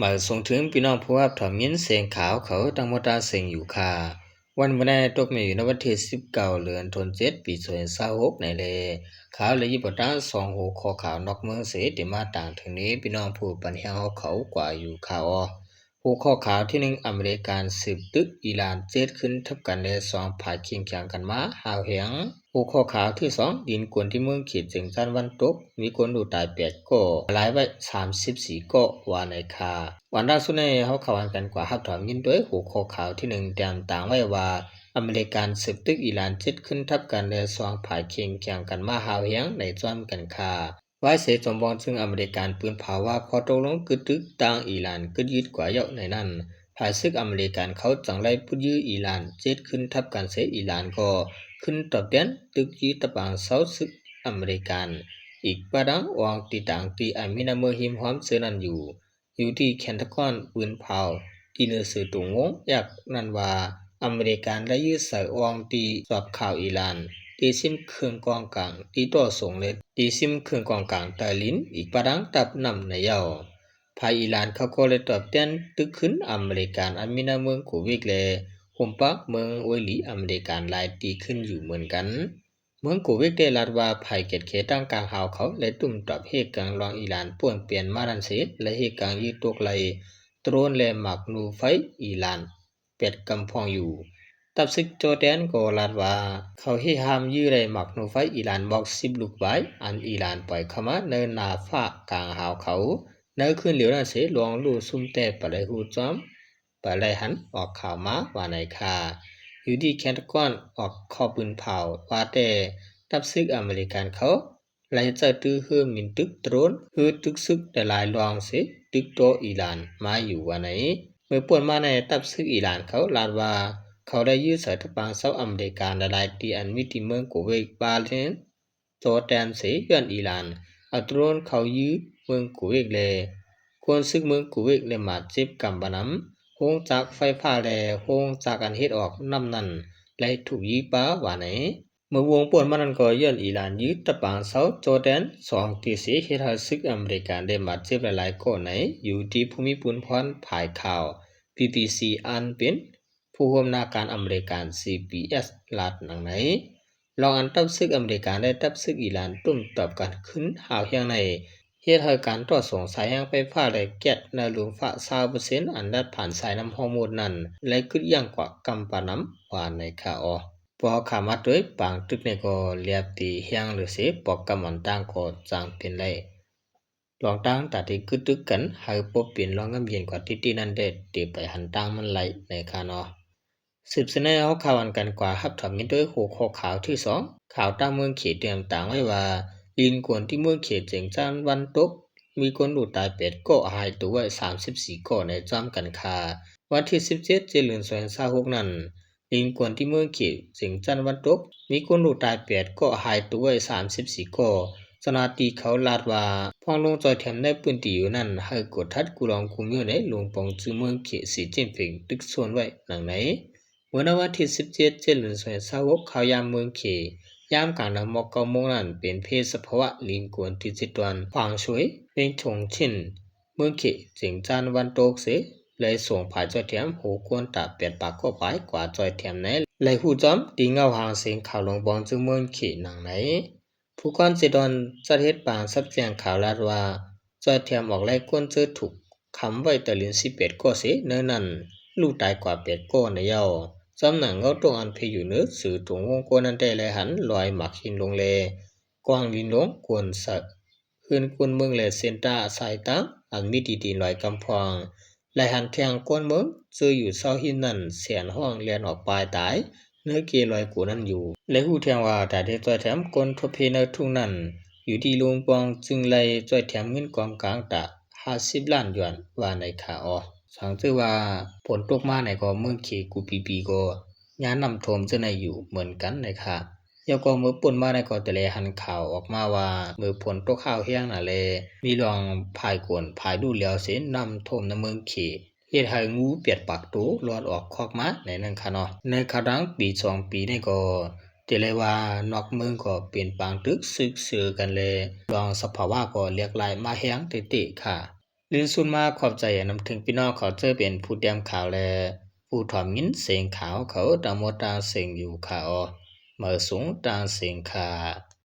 ມາສົ່ງເຖິງພີ່ນ້ອງຜູ້ຮັບຖອມຍິນສຽງຂ່າວເຂົາທັງໝົດທັງເສັງຢູ່ຄ່າ. ວັນມື້ນີ້ຕົກແມ່ນຢູ່ໃນວັນທີສິບເກົ້າ ເດືອນເຈັດ ປີສອງພັນຊາວຫົກນີ້ແຫຼະ. ຂ່າວລະຫຍິບເອົາຕາມສອງຫົວຂໍ້ຂ່າວນອກເມືອງເສ ທີ່ມາຕາງເຖິງນີ້ ພີ່ນ້ອງຜູ້ປັນແຮງເຮົາເຂົາກວ່າຢູ່ຄ່າ. ຫົວຂໍ້ຂ່າວທີໜຶ່ງ ອາເມລິກັນສືບຕຶກອີຣານເຈັດຄືນທັບກັນ ແລະ ສອງຝ່າຍເຄັ່ງຂຽງກັນມາຮ້າວແຮງ. ຫົວຂໍ້ຂ່າວທີສອງ ດິນກວນທີ່ເມືອງເຂດເຈັງຈັນວັນຕົກ ມີຄົນຮູ້ຕາຍແປດກໍ ລາຍໄວ້ສາມສິບສີ່ກໍ ວ່າໃນຂ່າວ. ອັນດັງສຸດນີ້ ເຮົາເຂົ້າອັນກັນກວ່າຮັບຖອມຍິນໂດຍຫົວຂໍ້ຂ່າວທີໜຶ່ງ ຕຽມຕາງໄວ້ວ່າ ອາເມລິກັນສືບຕຶກອີຣານເຈັດຄືນທັບກັນ ແລະ ສອງຝ່າຍເຄັ່ງຂຽງກັນມາຮ້າວແຮງໃນຈອມກັນຄ່າ. ວາຍເສ ຈອມປອງຈຶ່ງອາເມລິກັນປືນເຜົາວ່າ ຂໍ້ຕົກລົງກຶດຕຶກທາງອີຣານກຶດຍືດກວ່າເຍົາະໃນນັ້ນ ຝ່າຍສຶກອາເມລິກັນເຂົາຈັ່ງໄດ້ປຸດຢື້ອີຣານເຈັດຄືນທັບກັນເສ ອີຣານກໍຄືນຕອບແທນຕຶກຢື້ຕະປາງເຊົາສຶກອາເມລິກັນ ອີກປະດັງອອງຕີຕາງຕີອາມີນະເມືອງຮິມຮອມເຊິ່ງນັ້ນຢູ່. ຢູ່ທີ່ແຄນຕາກອນປືນເຜົາ ທີ່ໜັງສືຕົງວົງແອກນັ້ນວ່າ ອາເມລິກັນໄດ້ຢືດໃສ່ອ່ອງທີ່ສອບຂ່າວອີຣານ ທີ່ຊິມເຄື່ອງກອງກາງທີ່ຕໍ່ສົ່ງ ແລະ ທີ່ຊິມເຄື່ອງກອງກາງໃຕ້ດິນ ອີກປະດັງຕັບນ້ຳໃນເຍົາ. ຝ່າຍອີຣານເຂົາກໍໄດ້ຕອບແທນຕຶກຄືນອາເມລິກັນ ອັນມີນະເມືອງໂກເວກ ແລະ ໂຮມປາກເມືອງໂອຍລີອາເມລິກັນຫຼາຍຕີຄືນຢູ່ເໝືອນກັນ. ເມືອງໂກເວກໄດ້ລາດວ່າ ຝ່າຍກຽດແຂງທາງກາງຫາວເຂົາໄດ້ຕຸ້ມຕອບເຮດກາງລອງອີຣານປ່ວນປ່ຽນມານັ້ນເສ ແລະ ເຮດກາງຢືດຕົກໄລ່ໂດຣນ ແລະ ໝາກນູໄຟອີຣານແປດກຳພອງຢູ່. ທັບຊຶກຈໍແດນກໍລາດວ່າ ເຂົາເຮດຫ້າມຢືດໄລ່ໝາກນູໄຟອີຣານບອກສິບລູກປາຍ ອັນອີຣານປ່ອຍເຂົ້າມາໃນໜ້າຟ້າກາງຫາວເຂົາ ໃນຄືນດຽວນັ້ນເສ ລວງລູກຊຸມແຕ່ປະໄລຫູຈອມ ປະໄລຫັນອອກຂ່າວມາວ່າໃນຄ່າ. ຢູ່ທີ່ແຄນຕາກອນອອກຂໍ້ປືນເຜົາວ່າແຕ່ ທັບຊຶກອາເມລິກັນເຂົາໄລ່ໃຊ້ຕື້ເຮືອບິນຕຶກໂດຣນ ຄືຕຶກຊຶກຫຼາຍໆລວງເສ ຕຶກຕໍ່ອີຣານມາຢູ່ວ່າໃນ. ເມື່ອປ່ວນມາໃນ ທັບຊຶກອີຣານເຂົາລາດວ່າ ເຂົາໄດ້ຢືດໃສ່ຕະປາງເຊົາອາເມລິກັນຫຼາຍໆທີ່ ອັນມີທີ່ເມືອງໂກເວກ ບາເຣນ ຈໍແດນເສ ຍ້ອນອີຣານເອົາໂດຣນເຂົ້າຢືດເມືອງໂກເວກ ແລະ ຄົນຊຶກເມືອງໂກເວກໄດ້ບາດເຈັບກຳບານຳ. ໂຮງຈັກໄຟຟ້າ ແລະ ໂຮງຈັກອັນເຮັດອອກນ້ຳນັ້ນໄດ້ຖືກຢືດປະວ່າໃນ. ເມື່ອວົງປ່ວນມານັ້ນກໍຍ້ອນອີຣານຢືດຕະປາງເຊົາຈໍແດນສອງທີ່ເສ ເຮັດໃຫ້ຊຶກອາເມລິກັນໄດ້ບາດເຈັບຫຼາຍໆກໍໃນ. ຢູ່ທີ່ຜູ້ມີບຸນພອນຝ່າຍຂ່າວ ບີບີຊີ ອັນເປັນ ຜູ້ຮ່ວມນາການອາເມລິກັນ ຊີບີເອສ ລາດດັ່ງໃນ. ລອງອັນທັບຊຶກອາເມລິກັນ ແລະ ທັບຊຶກອີຣານຕຸ້ມຕອບກັນຂຶ້ນຮ້າວແຮງໃນ ເຮັດໃຫ້ການຕໍ່ສົ່ງສາຍແຮງໄຟຟ້າ ແລະ ແກັດໃນລຸມຟ້າຊາວເປີເຊັນ ອັນລັດຜ່ານສາຍນ້ຳຮອກມຸດນັ້ນ ໄດ້ຢຸດຢັ້ງກວ່າກຳປານຳວ່າໃນຄ່າ. ພໍເຂົ້າມາໂດຍປາງຕຶກນີ້ກໍລຽບຕີແຮງເລີເສ ປອກກຳອັນຕ່າງກໍຈັ່ງເປັນໄດ້ ລອງຕັ້ງຕາທີ່ກຶດຕຶກກັນ ໃຫ້ບໍ່ເປັນລອງງາມເຢັນກວ່າຕິດໆນັ້ນແດ່ ເຕໄປຫັນຕ່າງມັນໄຫຼໃນຄ່າເນາະ. ສືບສະແນວເຮົາຂ່າວອັນກັນກວ່າຮັບຖອມຍິນໂດຍຫົວຂໍ້ຂ່າວທີສອງ ຂ່າວຕ່າງເມືອງເຂດຕຽມຕາງໄວ້ວ່າ ດິນກວນທີ່ເມືອງເຂດເຈັງຈັນວັນຕົກ ມີຄົນຮູ້ຕາຍແປດກໍ ຫາຍໂຕໄວ້ສາມສິບສີ່ກໍໃນຈອມກັນຄ່າ. ວັນທີສິບເຈັດ ເຈັດເດືອນສອງພັນຊາວຫົກນັ້ນ ດິນກວນທີ່ເມືອງເຂດເຈັງຈັນວັນຕົກ ມີຄົນຮູ້ຕາຍແປດກໍ ຫາຍໂຕໄວ້ສາມສິບສີ່ກໍ. ເຈົ້າໜ້າທີ່ເຂົາລາດວ່າ ພວກລົງຊ່ອຍແຖມໃນພື້ນທີ່ຢູ່ນັ້ນ ໃຫ້ກວດຂັດຄູ່ລອງຄູ່ເມືອງໃນ ຫຼົງປອງຈື່ເມືອງເຂດ ສີຈິ້ນຜິງ ຕຶກຊົນໄວ້ດັ່ງໃນ. ເມື່ອໃນວັນທີສິບເຈັດ ເຈັດເດືອນສອງພັນຊາວຫົກ ຂ່າວຍາມເມືອງເຂດ ຍາມກາງນຳໝອກເກົ້າໂມງນັ້ນ ເປັນເພດສະພາວະດິນກວນດິຈິຕອນ ຂວາງຊວຍ ເວັງຊົງຊິນ ເມືອງເຂດເຈັງຈັນວັນຕົກເສ ໄດ້ສົ່ງຝ່າຍຊ່ອຍແຖມຫົກຄົນຕາແປດປາກກໍປາຍ ກວ່າຊ່ອຍແຖມໃນ ໄດ້ຮູ້ຈອມຕີເງົາຫາງເສັງຂ່າວຫຼົງປອງຈື່ເມືອງເຂດດັ່ງໃນ. ຜູ້ກອນເຊດອນຈັດເຮັດປາງສັບແຈ້ງຂ່າວລາດວ່າ ຊ່ອຍແຖມອອກໄລ່ຄົນເຈີຖືກຂຳໄວ້ໃຕ້ດິນສິບແປດກໍເສ ໃນນັ້ນຮູ້ຕາຍກວ່າແປດກໍໃນເຍົາ. ຈອມໜັງເງົາຕົງອັນເພຢູ່ເໜືອສື່ຕົງວົງກ້ວນນັ້ນໄດ້ໄລ່ຫັນລອຍໝາກຫີນລົງ ແລະ ກອງດິນລົງກວນໃສ່ ເຮືອນຄົນເມືອງ ແລະ ເສັ້ນທາງສາຍຕ່າງ ອັນມີທີ່ດິນລອຍກຳພອງ ແລະ ຫັນແທ່ງຄົນເມືອງເຈີຢູ່ເຊົາຫີນນັ້ນ ແສນຮ້ອງແລ່ນອອກປ່າຍຕາຍ ໃນເກລອຍໂກນັ້ນຢູ່ ແລະ ຮູ້ແທ່ງວ່າຕາເດັກຊ່ອຍແຖມຄົນທົບເພໃນທຸງນັ້ນ ຢູ່ທີ່ຫຼົງປອງຈຶ່ງໄດ້ຊ່ອຍແຖມເງິນກອງກາງຕາຫ້າສິບລ້ານຢວນ ວ່າໃນຄ່າ. ສັງເກດວ່າຝົນຕົກມາໃນກໍເມືອງເຂດກູປີປີກໍຍາມນ້ຳຖ້ວມເທື່ອໃນຢູ່ເໝືອນກັນໃນຄ່າ. ແລ້ວກໍເມື່ອປົນມາໃນກໍໄດ້ແລຫັນຂ່າວອອກມາວ່າ ເມື່ອຝົນຕົກຮ້າວແຮງນະແລ ມີລອງພາຍໂກນ ພາຍດູດແລ້ວເສ ນ້ຳຖ້ວມໃນເມືອງເຂດ ເຮັດໃຫ້ງູແປດປາກໂຕລອດອອກຄອກມາໃນນັ້ນຄ່າເນາະ. ໃນຂ່າວດັ່ງປີສອງປີນີ້ກໍຈະໄດ້ວ່ານອກເມືອງກໍເປັນປາງຕຶກຊຶກເຊີກັນແລ ລອງສະພາວະກໍຫຼາກຫຼາຍມາແຮງເຕະໆຄ່າ. ລື່ນສຸດມາຂອບໃຈນຳເຖິງພີ່ນ້ອງເຂົາເຈົ້າເປັນຜູ້ຕຽມຂ່າວ ແລະ ຜູ້ຖອມຍິນສຽງຂ່າວເຂົາຕ່າງໝົດຕ່າງເສັງຢູ່ຄ່າ. ເອົາ ມາສູງຕ່າງເສັງຄ່າ.